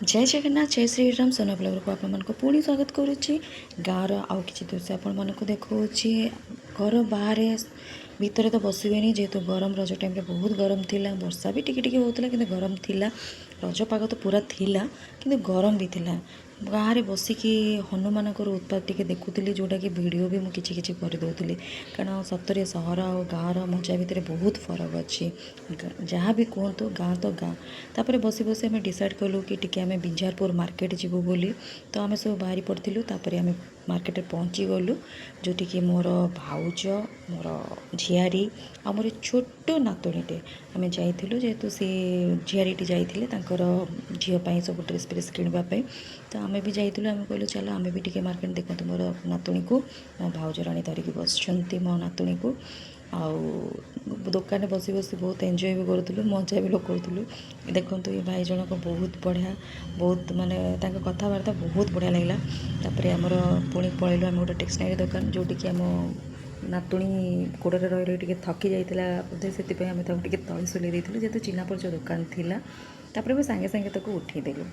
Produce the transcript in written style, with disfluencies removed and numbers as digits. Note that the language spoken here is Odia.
ଜୟ ଜଗନ୍ନାଥ, ଜୟ ଶ୍ରୀରାମ। ସୋନା ବ୍ଲଗକୁ ଆପଣମାନଙ୍କୁ ପୁଣି ସ୍ୱାଗତ କରୁଛି। ଗାଁର ଆଉ କିଛି ଦୃଶ୍ୟ ଆପଣମାନଙ୍କୁ ଦେଖାଉଛି। ଘର ବାହାରେ, ଭିତରେ ତ ବସିବେନି, ଯେହେତୁ ଗରମ। ରଜ ଟାଇମ୍ରେ ବହୁତ ଗରମ ଥିଲା। ବର୍ଷା ବି ଟିକେ ଟିକେ ହେଉଥିଲା, କିନ୍ତୁ ଗରମ ଥିଲା। ରଜ ପାଗ ତ ପୁରା ଥିଲା, କିନ୍ତୁ ଗରମ ବି ଥିଲା। ଗାଁରେ ବସିକି ହନୁମାନଙ୍କର ଉତ୍ପାତ ଟିକେ ଦେଖୁଥିଲି, ଯେଉଁଟାକି ଭିଡ଼ିଓ ବି ମୁଁ କିଛି କିଛି କରିଦେଉଥିଲି। କାରଣ ସତରେ ସହର ଆଉ ଗାଁର ମଜା ଭିତରେ ବହୁତ ଫରକ ଅଛି। ଯାହା ବି କୁହନ୍ତୁ, ଗାଁ ତ ଗାଁ। ତାପରେ ବସି ବସି ଆମେ ଡିସାଇଡ଼୍ କଲୁ କି ଟିକେ ଆମେ ବିଞ୍ଝାରପୁର ମାର୍କେଟ ଯିବୁ ବୋଲି। ତ ଆମେ ସବୁ ବାହାରି ପଡ଼ିଥିଲୁ। ତାପରେ ଆମେ ମାର୍କେଟରେ ପହଞ୍ଚିଗଲୁ, ଯେଉଁଠିକି ମୋର ଭାଉଜ, ମୋର ଝିଆରୀ ଆଉ ମୋର ଛୋଟ ନାତୁଣୀଟେ ଆମେ ଯାଇଥିଲୁ। ଯେହେତୁ ସେ ଝିଆରୀଟି ଯାଇଥିଲେ ତାଙ୍କର ଝିଅ ପାଇଁ ସବୁ ଡ୍ରେସ୍ ଫ୍ରେସ୍ କିଣିବା ପାଇଁ, ତ ଆମେ ବି ଯାଇଥିଲୁ। ଆମେ କହିଲୁ, ଚାଲ ଆମେ ବି ଟିକେ ମାର୍କେଟ। ଦେଖନ୍ତୁ, ମୋର ନାତୁଣୀକୁ ମୋ ଭାଉଜ ରାଣୀ ଧରିକି ବସିଛନ୍ତି ମୋ ନାତୁଣୀକୁ। ଆଉ ଦୋକାନରେ ବସି ବସି ବହୁତ ଏନ୍ଜୟ ବି କରୁଥିଲୁ, ମଜା ବି କରୁଥିଲୁ। ଦେଖନ୍ତୁ, ଏ ଭାଇ ଜଣକ ବହୁତ ବଢ଼ିଆ, ବହୁତ ମାନେ ତାଙ୍କ କଥାବାର୍ତ୍ତା ବହୁତ ବଢ଼ିଆ ଲାଗିଲା। ତାପରେ ଆମର ପୁଣି ପଳେଇଲୁ ଆମେ ଗୋଟେ ଟେକ୍ସନାରୀ ଦୋକାନ, ଯେଉଁଠିକି ଆମ ନାତୁଣୀ ଗୋଡ଼ରେ ରହି ରହି ଟିକେ ଥକି ଯାଇଥିଲା ବୋଧେ, ସେଥିପାଇଁ ଆମେ ତାକୁ ଟିକେ ତଳେ ଶୁଲେଇ ଦେଇଥିଲୁ, ଯେହେତୁ ଚିହ୍ନା ପରିଚୟ ଦୋକାନ ଥିଲା। ତାପରେ ମୁଁ ସାଙ୍ଗେ ସାଙ୍ଗେ ତାକୁ ଉଠେଇଦେଲୁ।